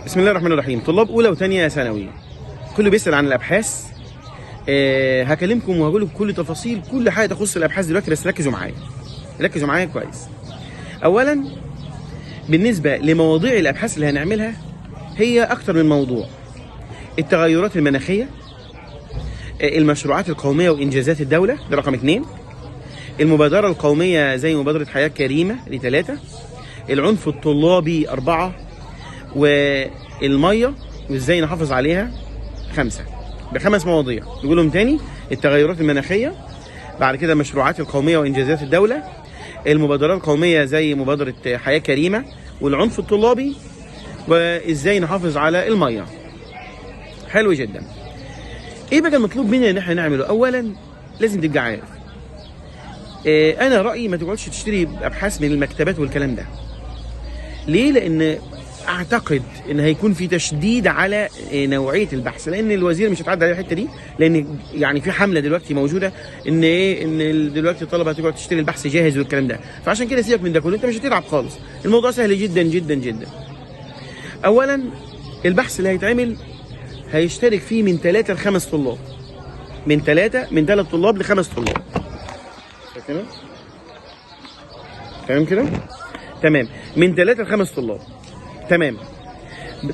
بسم الله الرحمن الرحيم. طلاب اولى وثانيه ثانوي، كله بيسال عن الابحاث. هكلمكم وهقول لكم كل تفاصيل كل حاجة تخص الابحاث دلوقتي، بس ركزوا معايا، ركزوا معايا كويس. اولا بالنسبة لمواضيع الابحاث اللي هنعملها، هي اكتر من موضوع: التغيرات المناخية، المشروعات القومية وانجازات الدوله، ده رقم 2، المبادرة القومية زي مبادرة حياة كريمة دي 3، العنف الطلابي 4، والمية وازاي نحافظ عليها 5. بخمس مواضيع. نقولهم تاني: التغيرات المناخيه، بعد كده المشروعات القومية وانجازات الدوله، المبادرات القومية زي مبادرة حياة كريمه، والعنف الطلابي، وازاي نحافظ على المية. حلو جدا. ايه بقى المطلوب مننا ان احنا نعمله؟ اولا لازم تبقى عارف، انا رايي ما تقعدش تشتري ابحاث من المكتبات والكلام ده. ليه؟ لان اعتقد ان هيكون في تشديد على نوعية البحث، لان الوزير مش هتعدي على الحتة دي، لان يعني في حمله دلوقتي موجودة ان ايه، ان دلوقتي الطلبة هتقعد تشتري البحث جاهز والكلام ده. فعشان كده سيبك من ده كله، انت مش هتتعب خالص، الموضوع سهل جدا جدا جدا. اولا البحث اللي هيتعمل هيشترك فيه من 3 ل 5 طلاب، من 3 طلاب لخمس طلاب. تمام؟ تمام كده؟ تمام، من 3 ل 5 طلاب. تمام.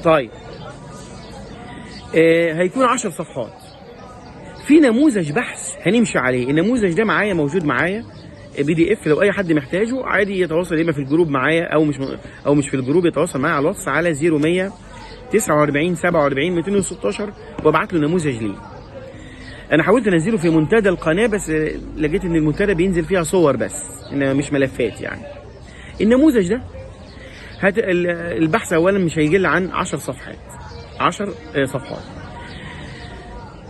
طيب هيكون 10 صفحات. في نموذج بحث هنمشي عليه، النموذج ده معايا، موجود معايا PDF، لو اي حد محتاجه عادي يتواصل، اما في الجروب معايا او مش في الجروب يتواصل معايا على الواتس على 0100 49 47 216 وابعت له نموذج ليه. انا حاولت انزله في منتدى القناة بس لقيت ان المنتدى بينزل فيها صور بس، انما مش ملفات. يعني النموذج ده البحث اولا مش هيقل عن 10 صفحات، 10 صفحات.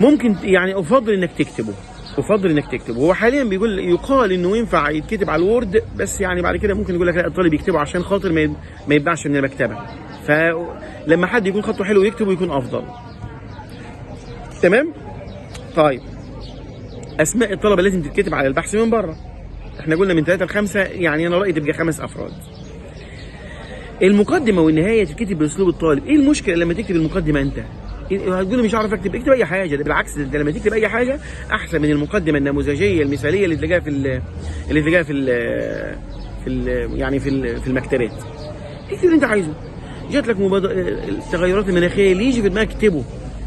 ممكن يعني افضل انك تكتبه، افضل انك تكتبه. هو حاليا بيقول يقال انه ينفع يتكتب على ال Word، بس يعني بعد كده ممكن يقول لك لا، الطالب يكتبه عشان خاطر ما يتباعش من المكتبه. فلما حد يكون خطه حلو يكتبه يكون افضل. تمام؟ طيب اسماء الطلبة لازم تتكتب على البحث من بره. احنا قلنا من 3 ل 5، يعني انا رايي تبقى 5 افراد. المقدمة والنهاية تتكتب باسلوب الطالب. ايه المشكلة لما تكتب المقدمة انت؟ هتقول مش عارف اكتب، اكتب اي حاجه. ده بالعكس، ده لما تكتب اي حاجة احسن من المقدمة النموذجيه المثالية اللي تلاقيها في ال اللي تلاقيها في ال في ال يعني في ال في المكتبات. اكتب اللي انت عايزه. جات لك التغيرات المناخية، اللي يجي في دماغك اكتبه.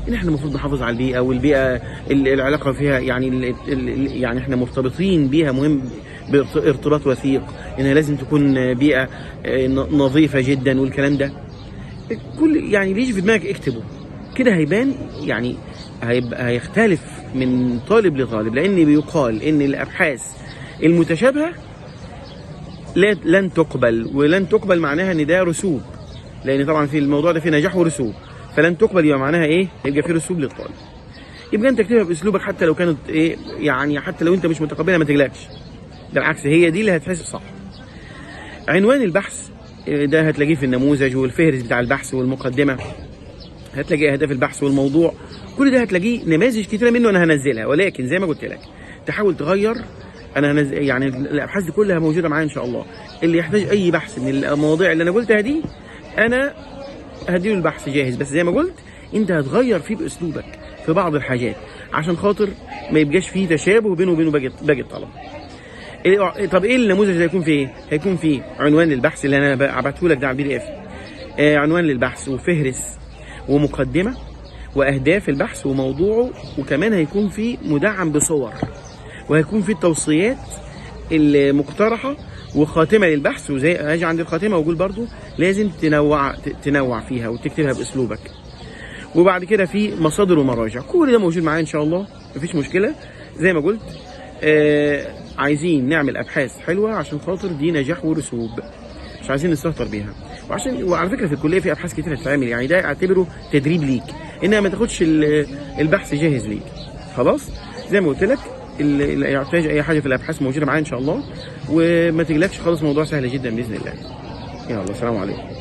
ان احنا المفروض نحافظ على البيئه، والبيئة العلاقة فيها يعني ال يعني احنا مرتبطين بيها مهم بارتباط وثيق، انها لازم تكون بيئة نظيفة جدا والكلام ده. كل يعني اللي يجي في دماغك اكتبه كده، هيبان يعني هيبقى هيختلف من طالب لطالب، لان بيقال ان الابحاث المتشابهة لن تقبل، ولن تقبل معناها ان ده رسوب، لان طبعا في الموضوع ده في نجاح ورسوب، فلن تقبل يبقى معناها ايه؟ يبقى في رسوب للطالب. يبقى انت اكتبها باسلوبك، حتى لو كانت ايه يعني، حتى لو انت مش متقبلها ما تقلقش، بالعكس هي دي اللي هتحسب صح. عنوان البحث ده هتلاقيه في النموذج والفهرس بتاع البحث والمقدمة، هتلاقي اهداف البحث والموضوع، كل ده هتلاقيه نماذج كتيرة منه انا هنزلها. ولكن زي ما قلت لك تحاول تغير. انا هنزل يعني الابحاث دي كلها موجودة معايا ان شاء الله. اللي يحتاج اي بحث من المواضيع اللي انا قلتها دي انا هديله البحث جاهز، بس زي ما قلت انت هتغير فيه باسلوبك في بعض الحاجات عشان خاطر ما يبقاش فيه تشابه بينه وبينه باقي الطلبة. طب ايه النموذج ده هيكون فيه ايه؟ هيكون فيه عنوان للبحث اللي انا بعته لك ده على ال PDF، عنوان للبحث وفهرس ومقدمة واهداف البحث وموضوعه، وكمان هيكون فيه مدعم بصور، وهيكون فيه التوصيات المقترحة وخاتمه للبحث. وزي اجي عند الخاتمة واقول برضو لازم تنوع فيها وتكتبها باسلوبك. وبعد كده في مصادر ومراجع، كل ده موجود معايا ان شاء الله، مفيش مشكلة. زي ما قلت عايزين نعمل ابحاث حلوة عشان خاطر دي نجاح ورسوب، مش عايزين نستهتر بيها. وعلى فكرة في الكلية في ابحاث كتير هتتعمل، يعني ده اعتبره تدريب ليك، انها ما تاخدش البحث جاهز ليك. خلاص زي ما قلت لك اللي يحتاج اي حاجة في الابحاث موجودة معايا ان شاء الله، وما تقلقش خالص، الموضوع سهل جدا باذن الله. يلا السلام عليكم.